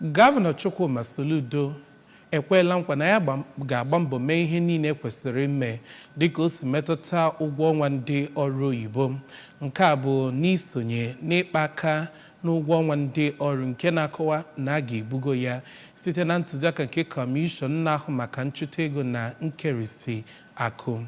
Gọvanọ Chukwuma Soludo ekwela nkwa na ya ga-agba mbọ mee ihe niile kwesịrị ime dịka o si metụta ụgwọ ọnwa ndị ọrụ oyibo. Nke a bụ n'isonye n'ịkpa aka n'ụgwọ ọnwa ndị ọrụ nke na-akọwa na a ga-ebugo ya site na ntụziaka nke kọmishọn na-ahụ maka nchụta ego na nkerisi akụ.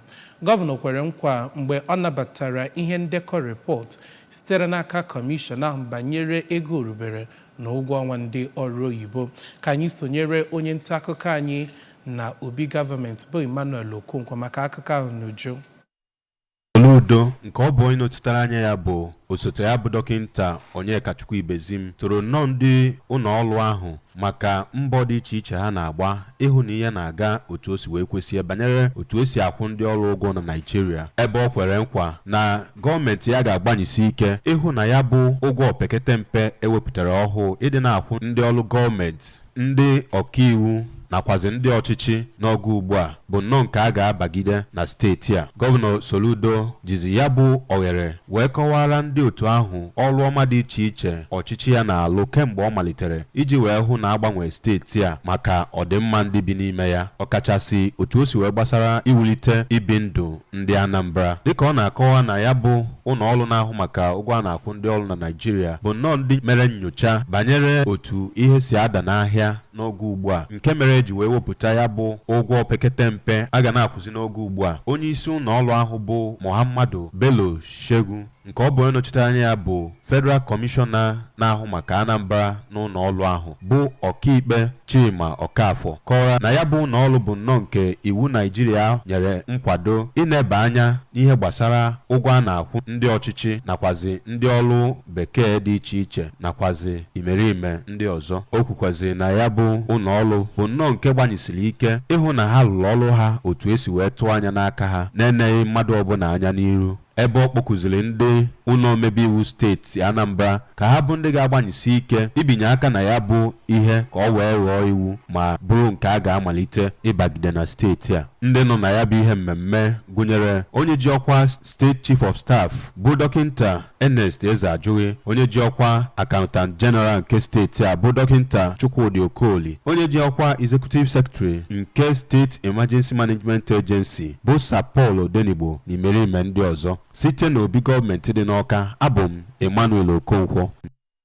Gọvanọ kwere nkwa mgbe ọ nabatara ihe ndekọ rịpọt sitere n'aka kọmishọn ahụ banyere ego orubere na ụgwọ ọnwa ndị ọrụ oyibo. Ka anyị sonyere onye nta akụkọ anyị na obi gọọmenti bụ Emmanuel Okonkwo maka akụkọ ahụ n'uju. Soludo, nke ọ bụ onye nọchitere anya ya bụ osote ya bụ Dọkịnta Onyekachukwu Ibezim, toro nnọọ ndị ụlọ ọrụ ahụ maka mbọ dị iche iche ha na-agba ịhụ na ihe na-aga otu o si wee kwesị banyere otu esi akwụ ndị ọrụ ụgwọ na Naịjirịa, ebe ọ kwere nkwa na gọọmenti ya ga-agbanyesi ike ịhụ na ya bụ ụgwọ opekete mpe ewepụtara ọhụụ ịdị na-akwụ ndị ọrụ gọọmenti, ndị ọkaiwu nakwazi ndị ọchịchị n'oge ugbu a bụ nnọọ nke a ga-abagide na steeti a. Gọvanọ Soludo jizi ya bụ oghere wee kọwara ndị otu ahụ ọrụ ọma dị iche iche ọchịchị ya na-alụ kemgbe ọ malitere iji wee hụ na agbanwe steeti a maka ọdịmma ndị bi n'ime ya, ọkachasị otu o si wee gbasara iwulite ibi ndụ ndị Anambra. Dịka ọ na-akọwa na ya bụ ụlọ ọrụ na-ahụ maka ụgwọ a na-akwụ ndị ọrụ na Naịjirịa bụ nnọọ ndị mere nnyocha banyere otu ihe si ada n'ahịa n'oge ugbu a, nke mere eji wee wepụta ya bụ ụgwọ opekete mpe a ga na-akwụzi n'oge ugbu a, onye isi ụlọ ọrụ ahụ bụ Muhammadu Bello Shegu, nke ọ bụ onye nọchitere anya ya bụ Federal Kọmishọna na-ahụ maka Anambra n'ụlọ ọrụ ahụ bụ Ọkaikpe Chima Okafor, kọwara na ya bụ ụlọ ọrụ bụ nnọọ nke iwu Naịjirịa nyere nkwado ịneba anya n'ihe gbasara ụgwọ a na-akwụ ndị ọchịchị nakwazi ndị ọrụ bekee dị iche iche nakwazi imerime ndị ọzọ. O kwukwaziri na ya bụ ụlọ ọrụ bụ nnọọ nke gbanyesiri ike ịhụ na ha rụrụ ọrụ ha otu esi wee tụọ anya n'aka ha, na-eneghị mmadụ ọbụla anya n'iru, ebe ọ kpọkuziri ndị ụlọ omebe iwu steeti Anambra ka ha bụ ndị ga-agbanyesi ike ibinye aka na ya bụ ihe ka ọ wee ghọọ iwu ma bụrụ nke a ga-amalite ịbagide na steeti a. Ndị nọ na ya bụ ihe mmemme gụnyere onye ji ọkwa State Chief of Staff bụ Dọkịnta Ernest Ezeajughi, onye ji ọkwa Accountant General nke steeti a bụ Dọkịnta Chukwudi Okoli, onye ji ọkwa Executive Secretary nke State Emergency Management Agency bụ Sir Paul Odenigbo na imerime ndị ọzọ. Site n'obi gọọmenti dị n'Awka, abụ m Emmanuel Okonkwo.